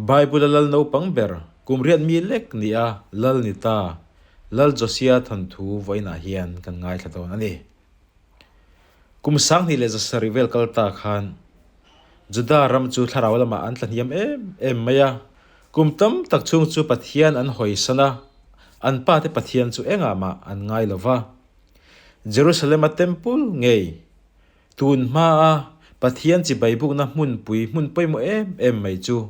Bible-a lal naupang ber, kum riat mi lek ni a lal ni ta, Lal Josia thawnthu vawiinah hian kan ngaithla dawn a ni. Kum 2700 vel kal ta khan Juda ram chu thlarau lamah an tlahniam em em mai a. Kum tam tak chhung chu Pathian an hawisan a, an pate Pathian chu engah mah an ngai lo va. Jerusalem-a temple ngei Tun hmaa Pathian chibai bukna hmunpui hmun pawimawh em em mai chu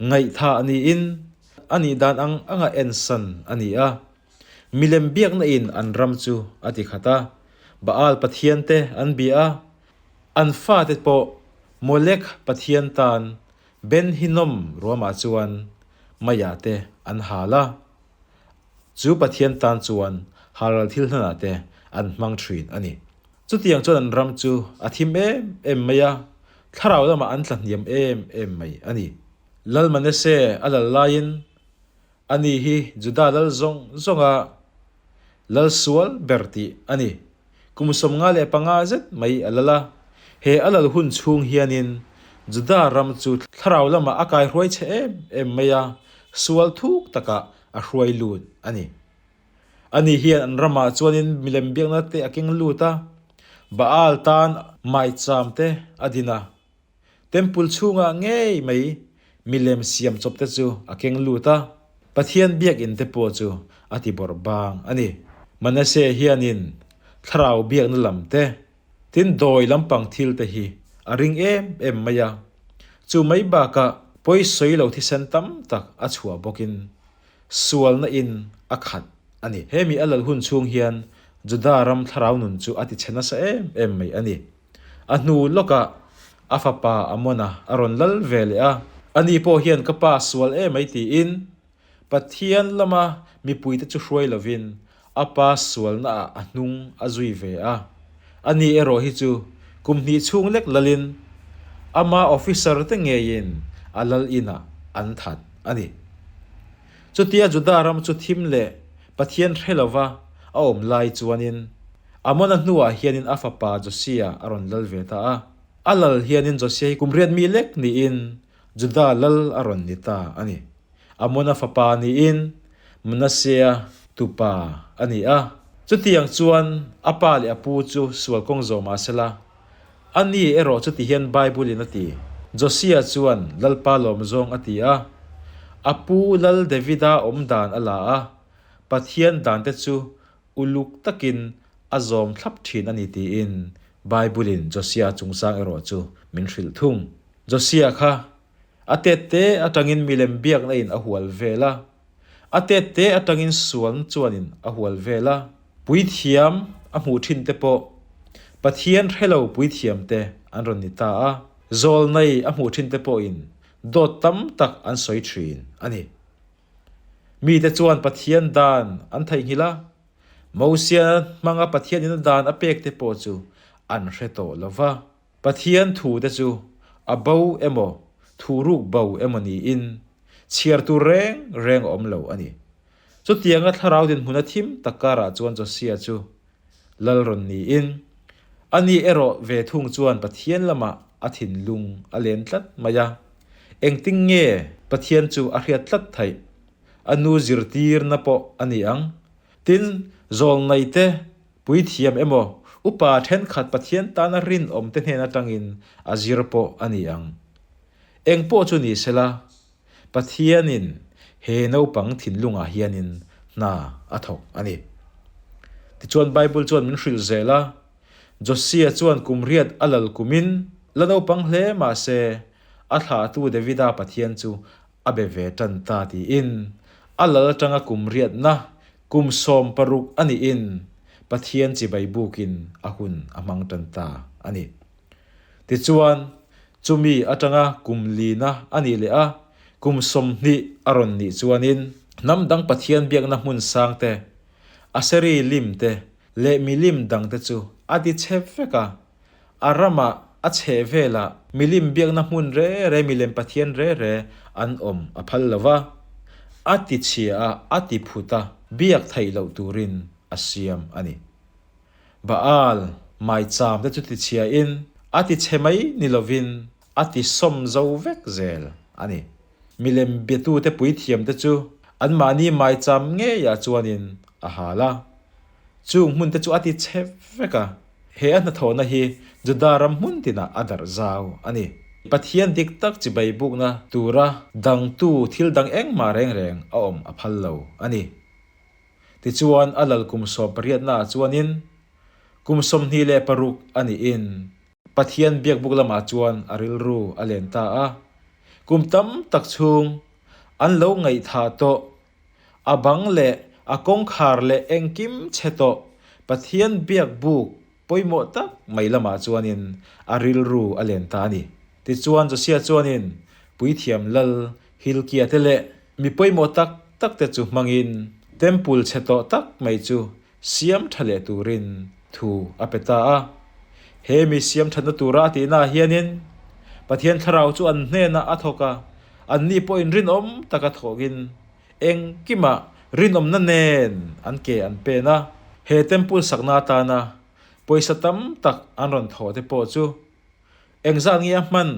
ngaihthah niin a nih dan ang anga ensan a ni a. Milem biakna in an ram chu a ti khat a, Baal pathian te an bia a, an fate pawh Molek pathian tan Ben Hinnom ruamah chuan maiah te an hal a, chu pathian tan chuan halral thil hlanah te an hmang thin a ni. Chutiang chuan an ram chu a thim em em mai a, thlarau lamah an tla hniam em em mai a ni. Lal Manase a lal laiin ani hi Juda lal zawng zawnga lal sual ber tih a ni. Kum 55 zet mai a lal a, he a lal hun chhung hianin Juda ram chu thlarau lamah a kaihruai chhe em em mai a, sual thuk takah a hruai lut a ni. Ani hian an ramah chuanin milem biakna te a keng lut a, Baal tan maicham te a din a. Temple chhungah ngei mai milem siam chawp te chu a keng lut a, Pathian biakinn te pawh chu a ti bawrh bang a ni. Manasseh hianin thlarau biakna lam te, tin dawi lampang thil te hi a ring em em mai a. Chu mai bakah pawisawi lo thisen tam tak a chhuah bawkin sualna in a khat a ni. He mi a lal hun chhung hian Juda ram thlarau nun chu a ti chhe nasa em em mai a ni. A hnu lawkah a fapa Amona a rawn lal ve leh a, ani pawh hian ka pa sual em mai tiin Pathian lama mipuite chu hruai lovin a pa sualnaah a hnung a zui ve a. Ani erawh hi chu kum hnih chhung lek lalin ama officer te ngeiin a lal inah an that a ni. Chutia Juda ram chu thim leh Pathian hre lova a awm lai chuanin Amona hnuah hianin a fapa Josia a rawn lal ve ta a. A lal hianin Josia hi kum riat mi lek niin Juda lal a rawn ni ta a ni. Amona fapa niin Manasseh-a tupa a ni a. Chutiang chuan a pa leh a pu chu sual kawng zawh mah sela, a ni erawh chuti hian Bible-in a ti. Josiah chuan Lalpa lawm zawng a ti a. A pu Lal Davida awm dan a la a, Pathian dante chu uluk takin a zawm thlap thin a ni tiin Bible-in Josiah chungchang erawh chu min hrilh thung. Josiah kha A tet te atangin milem biakna in a hual vel a, a tet te atangin sualna chuanin a hual vel a. Puithiam a hmuh thin te pawh Pathian hrelo puithiam te an rawn ni ta a, zawlnei a hmuh thin te pawhin dawt tam tak an sawi thin a ni. Mite chuan Pathian dan an theihnghilh a, Mosia hmanga Pathianin a dan a pek te pawh chu an hre tawh lo va. Pathian thute chu a bo emaw, thu ruk bo emaw niin chhiar tur reng reng a awm lo a ni. Chutianga thlarau dinhmun a thim tak karah chuan Josia chu lal rawn niin, ani erawh ve thung chuan Pathian lamah a thinlung a len tlat mai a. Engtin nge Pathian chu a hriat tlat theih? A nu zirtirna pawh a ni ang. Tin, zawlnaite Puithiam emaw, upa thenkhat Pathian tana rinawmte hnen atangin a zir pawh a ni ang. Eng pawh chu ni sela, Pathianin he naupang thinlungah hianin hna a thawk a ni. Tichuan Bible chuan min hrilh zel a, Josia chuan kum riat a lal kumin la naupang hle mah se, a thlahtu Davida Pathian chu a be ve tan ta tiin a lal atanga kum riatna Kum 16 a nihin Pathian chibai bukin a hun a hmang tan ta a ni. Tichuan, chumi atanga kum lina a nih leh a, kum 20 a rawn nih chuanin hnam dang Pathian biakna hmun sang te, Aseri lim te leh milim dang te chu a ti chhe vek a, A ramah, a chheh velah milim biakna hmun re re milem Pathian re re an awm a phal lo va, a ti chhia a, a ti phut a, biak theih loh turin a siam a ni. Baal maicham te chu ti chhiain a ti chhe mai ni lovin a ti sawm zo vek zel a ni. Milem biatute puithiamte chu anmahni maicham ngeiah chuanin a hal a. Chung hmunte chu a ti chhe vek a. He a hnathawhna hi Juda ram hmun tinah a darh zau a ni. Pathian dik tak chibai bukna tura dangtu thil dang engmah reng reng a awm a phal lo a ni. Tichuan a lal kum sawm pariatnaah chuanin kum 26 a niin Pathian biakbuk lamah chuan a rilru a len ta a. Kum tam tak chhung an lo ngaihthah tawh A bang leh a kawngkhar leh engkim chhe tawh Pathian biak buk pawimawh tak mai lamah chuanin a rilru a len ta a ni. Tichuan Josia chuanin puithiam lal Hilkia te leh mi pawimawh tak tak te chu hmangin Temple chhe tawh tak mai chu siam tha leh turin thu a pe ta a. He mi siam thatna tura a tihnaah hianin Pathian thlarau chu an hnenah a thawk a, anni pawhin rinawm taka thawkin engkimah rinawmna nen an ke an pen a. He temple sakna atana pawisa tam tak an rawn thawh te pawh chu engzat nge a hman,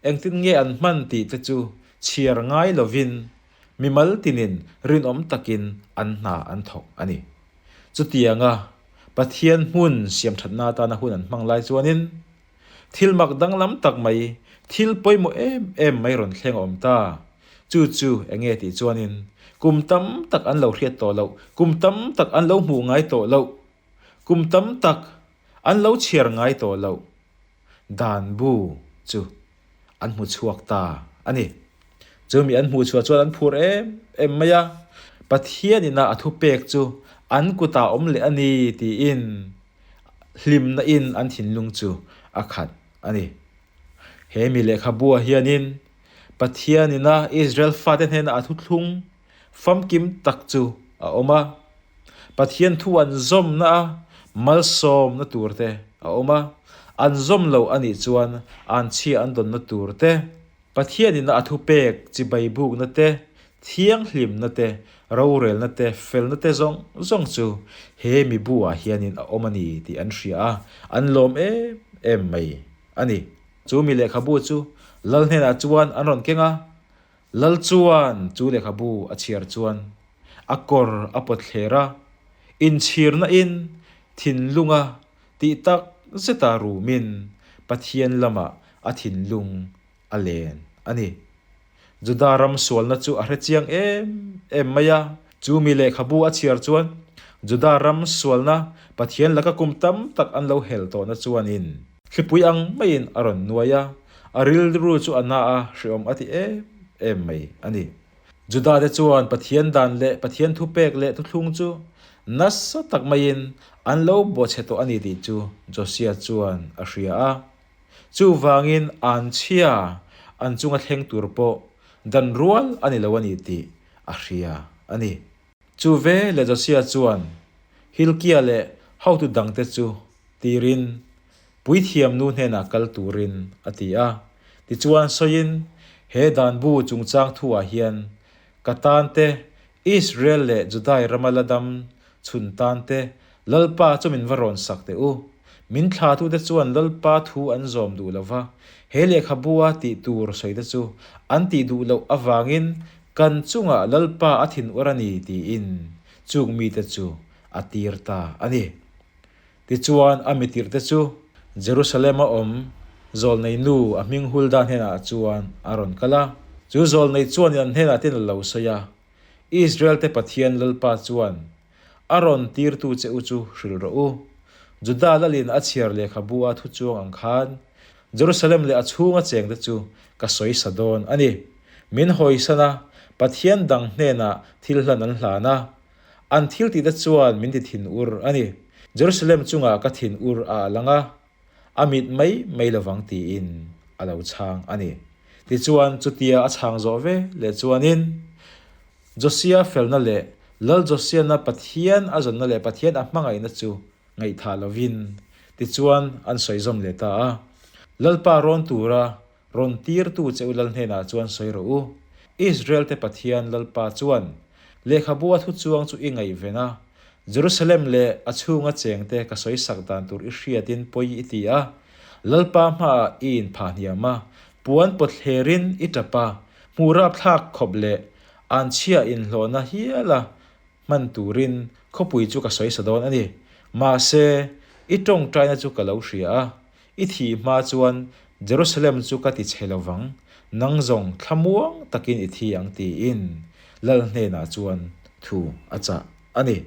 engtin nge an hman tih te chu chhiar ngai lovin Mimal tinin rinawm takin an hna an thawk a ni. Chutianga Pathian hmun siamthatna atana hun an hmang lai chuanin thil mak danglam tak mai, thil pawimawh em em mai rawn thleng a awm ta. Chu chu eng nge tih chuanin kum tam tak an lo hriat tawh loh, kum tam tak an lo hmuh ngai tawh loh, kum tam tak an lo chhiar ngai tawh loh dan bu chu an hmu chhuak ta a ni. Chumi an hmuh chhuah chuan an phur em em mai a, Pathian ina a thupek chu an kutah awm leh a ni tiin hlimna in an thinlung chu a khat a ni. He mi lehkhabuah hianin Pathian ina Israel fate hnena a thuthlung famkim tak chu a awm a. Pathian thu an zawmna a malsawmna tur te a awm a, an zawm lo a nih chuan an chhia an dawnna tur te, Pathianin a thupek chibai bukna te, thianghlimna te, rorelna te, felna te zawng zawng chu he mibu ah hianin a awm a ni tih an hria a, an lawm em em mai a ni. Chu mi lehkhabu chu Lal hnenah chuan an rawn keng a, Lal chuan chu lehkhabu a chhiar chuan a kawr a pawt thler a, inchhirna in thinlunga tih tak zeta rumin Pathian lamah a thinlung a len a ni. Juda ram sualna chu a hre chiang em em mai a, chu mi lehkhabu a chhiar chuan Juda ram sualna Pathian laka kum tam tak an lo hel tawhna chuanin Thlipui ang maiin a rawn nuai a, a rilru chu a na a, hreawm a ti em em mai a ni. Judate chuan Pathian dan leh Pathian thupek leh thuthlung chu nasa tak maiin an lo bawhchhe tawh a ni tih chu Josia chuan a hria a. Chuvangin anchhia an chunga thleng tur pawh dan rual a ni lo a ni tih a hria a ni. Chu ve leh Josia chuan Hilkia leh hotu dangte chu tirin puithiam nu hnenah kal turin a ti a. Tichuan sawiin, He dan bu chungchang thuah hian ka tan te, Israel leh Judai rama la dam chhun tan te Lalpa chu min va rawn sak teh u. Min thlahtute chuan Lalpa thu an zawm duh lo va, he lehkhabua tih tur sawite chu an tih duh loh avangin Kan chungah Lalpa a thinur a ni tiin chung mite chu a tir ta a ni. Tichuan a mitirhte chu Jerusalem-a awm zawlnei nu a hming Hulda hnenah chuan a rawn kal a. Chu zawlnei chuanin an hnenah tin a lo sawi a, Israel-te Pathian Lalpa chuan a rawn tirtu che u chu hrilh rawh u. Juda lalin a chhiar lehkhabu a thu chuang ang khan Jerusalem leh a chhunga chengte chu ka sawi sa dawn a ni. Min hawisan a, Pathian dang hnenah thil hlan an hlan a, an thil tihte chuan min ti thin ur a ni. Jerusalem chungah ka thin ur a a lang a, a mit mai mai lovang tiin a lo chhang a ni. Tichuan, chutia a chhang zawh ve leh chuanin Josia felna leh Lal Josiana Pathian a zawnna leh Pathian a hmangaihna chu ngaihthah lovin tichuan an sawi zawm leh ta a. Lalpa rawn tura Rawn tirtu che u lal hnenah chuan sawi rawh u. Israel-te Pathian Lalpa chuan lehkhabu a thu chuang chu i ngaihven a, Jerusalem leh a chhunga chengte ka sawi sak dan tur i hriatin pawi i ti a, Lalpa hmaah i inphah hniam a, puan pawt thlerin i tap a, Hmuh rapthlak khawp leh anchhia inhlawhna hiala hman turin khawpui chu ka sawi sa dawn a ni. Mahse, i tawngtaina chu ka lo hria a, i thih hma chuan Jerusalem chu ka ti chhe lo vang, nang zawng thlamuang takin i thi ang tiin Lal hnenah chuan thu a chah a ni.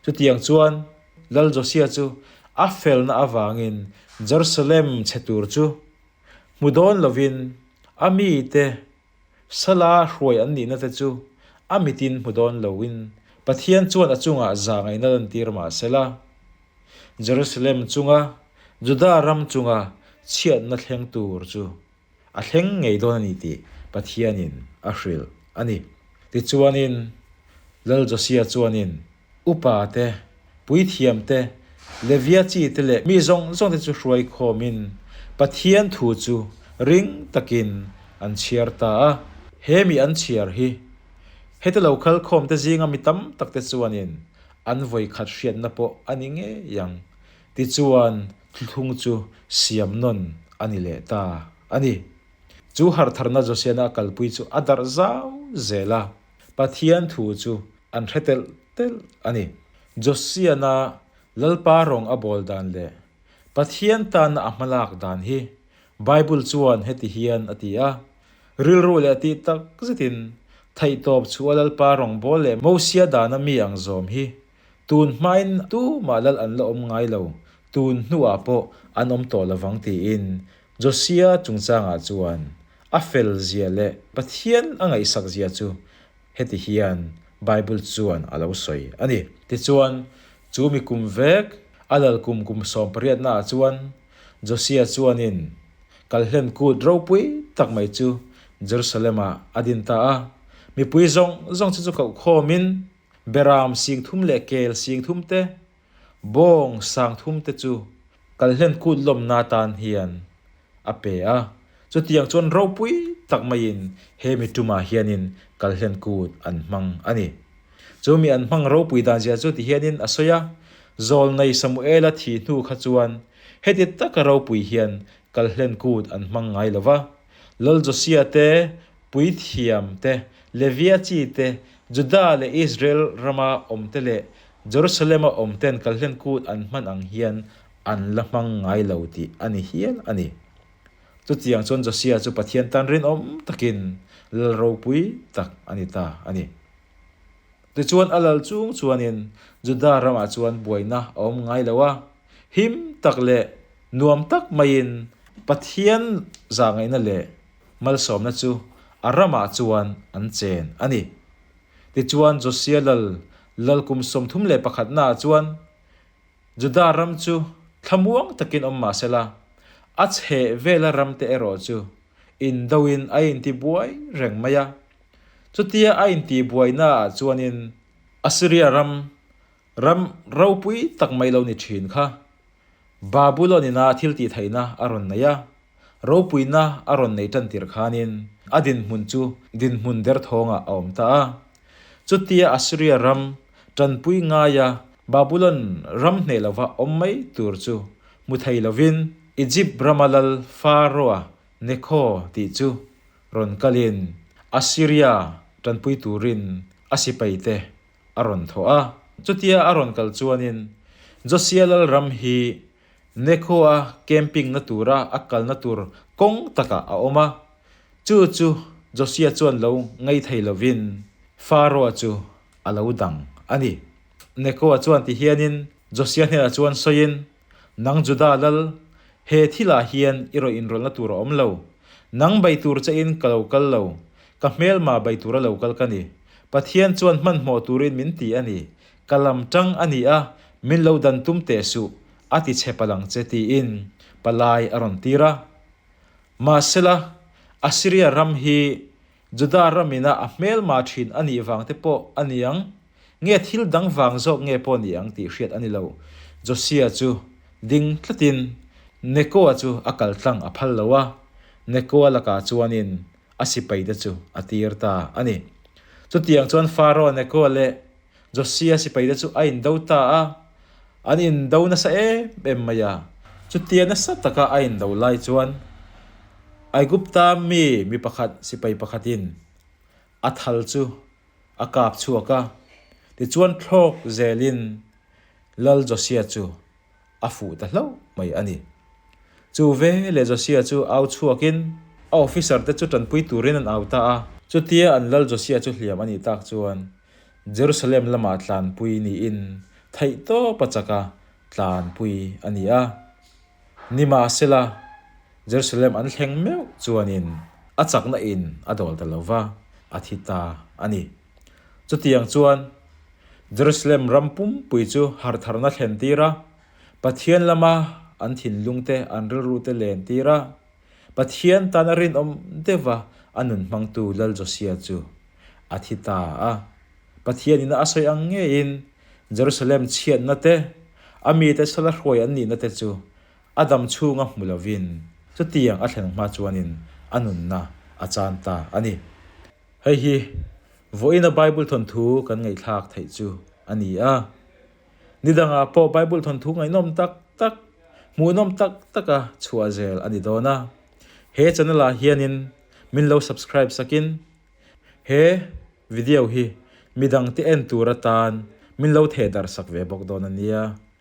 Chutiang chuan Lal Josia chu a felna avangin Jerusalem chhe tur chu Hmu dawn lovin a mite sala hruai an nihna te chu a mitin hmu dawn loin Pathian chuan a chungah za ngaihna lantir mah sela, Jerusalem chunga Juda ram chunga chhiatna thleng tur chu a thleng ngei dawn a ni tih Pathianin a hrilh a ni. Tichuanin Lal Josia chuanin Upa te, puithiam te, Levia chi te leh mi zawng zawng te chu hruai khawmin Pathian thu chu ring takin an chhiar ta a. He mi an chhiar hi heta lo kal khawm te zinga mi tam tak te chuanin an vawi khat hriatna pawh a ni ngei ang. Tichuan thlung chu siam nawn a ni leh ta a ni. Chu harhtharna Josiana a kalpui chu a darh zau zel a, Pathian thu chu an hre telh telh a ni. Josiana Lalpa rawng a bawl dan leh Pathian tana a hmalak dan hi Bible chuan heti hian a ti a, Rilru leh tih tak zetin theihtawp chhuah Lalpa rawng bawl leh Mosia dana mi ang zawm hi tun hmain tumah lal an la awm ngai lo, tun hnuah pawh an awm tawh lovang tiin Josia chungchangah chuan a fel zia leh Pathian a ngaihsak zia chu Heti hian Bible chuan a lo sawi a ni. Tichuan, chu mi kum vek, a lal kum kum sawmpariatnaah chuan Josia chuanin kalhlen kut ropui tak mai chu Jerusalem-ah a din ta a. Mipui zawng zawng chu chu kohkhawmin Beram singthum leh kel singthum te, Bawng sangthum te chu kalhlen kut lawmna tan hian a pe a, chutiang chuan ropui tak maiin he mi tumah hianin kalhlen kut an hmang a ni. Chu mi an hmang ropui dan zia chu ti hianin a sawi a, Zawlnei Samuela thi hnu kha chuan heti taka ropui hian kalhlen kut an hmang ngai lo va, Lal Josia te, Puithiam te, Levia chi te, Juda leh Israel rama awm te leh Jerusalem-a awm ten kalhlen kut an hman ang hian an la hmang ngai lo tih a ni hial a ni. Chutiang chuan Josia chu Pathian tan rinawm takin lal ropui tak a ni ta a ni. Tichuan a lal chung chuanin Juda ramah chuan buaina a awm ngai lo a, him tak leh nuam tak maiin Pathian zahngaihna leh malsawmna chu a ramah chuan an chen a ni. Tichuan Josia lal lal kum 31 naah chuan Juda ram chu thlamuang takin awm mah sela, a chheh vela ramte erawh chu indoin a intibuai reng mai a. Chutia a intibuainaah chuanin Assyria ram ram ropui tak mai lo ni thin kha Babulon ina thil tihtheihna a rawn nei a, ropuina a rawn nei tan tir khanin a dinhmun chu dinhmun derthawngah a awm ta a. Chutia Assyria ram tanpui ngaia Babulon ram hneh lova awm mai tur chu hmu thei lovin Egypt rama lal Pharaoh-a Nekho tih chu rawn kalin Assyria tanpui turin a sipaite a rawn thawh a. Chutia a rawn kal chuanin Josia Lalram hi Nekhoa camping na tura a kalna tur kawng takah a awm a. Chu chu Josia chuan lo ngaithei lovin Pharaoh-a chu a lo dang a ni. Nekhoa chuan ti hianin Josia hnenah chuan sawiin, Nang Juda lal, he thilah hian i rawn inrawlhna tur a awm lo. Nang bei tur chein ka lo kal lo, ka hmelma bei tura lo kal ka ni. Pathian chuan hmanhmawh turin min ti a ni. Ka lam tang a ni a, min lo dan tum teh suh, a ti chhe palang che tiin palai a rawn tir a. Mahsela, Assyria ram hi Juda ramina a hmelma thin a nih vang te pawh a ni ang, nge thil dang vang zawk nge pawh ni ang tih hriat a ni lo. Josia chu ding tlatin Nekoa chu a kal tlang a phal lo a, Nekoa lakah chuanin a sipaite chu a tir ta a ni. Chutiang chuan Pharaoh Nekoa leh Josia sipaite chu a indo ta a, an indo nasa em em mai a. Chutia nasa taka a indo lai chuan Aigupta mi mi pakhat sipai pakhatin. a thal chu a kap chhuak a, tichuan thlawk zelin Lal Josia chu a fuh ta hlauh mai a ni. Chu ve leh Josia chu au chhuakin a officer te chu tanpui turin an au ta a. Chutia an Lal Josia chu hliam a nih tak chuan Jerusalem lamah tlanpui niin theihtawp a chak a tlanpui a ni a. Nimahsela, Jerusalem an thleng meuh chuanin a chakna in a dawl ta lo va, a thi ta a ni. Chutiang chuan Jerusalem ram pumpui chu hartharna thlen tir a, Pathian lama an thinlungte an rilrute len tir a, Pathian tana rinawm deuha a nun hmangtu Lal Josia chu a thi ta a. Pathianin a sawi ang ngeiin Jerusalem chhiatna te, a mite sala hruai an nihna te chu a dam chhunga hmu lovin chutiang a thlen hma chuanin a nunna a chan ta a ni. Hei hi vawiina Bible thawnthu kan ngaihthlak theih chu a ni a. Ni dangah pawh Bible thawnthu ngaihnawm tak tak, hmuhnawm tak taka chhuah zel a ni dawn a. He channel ah hianin min lo subscribe sakin he video hi midangte en tur atan min lo thehdarh sak ve bawk dawn a nia.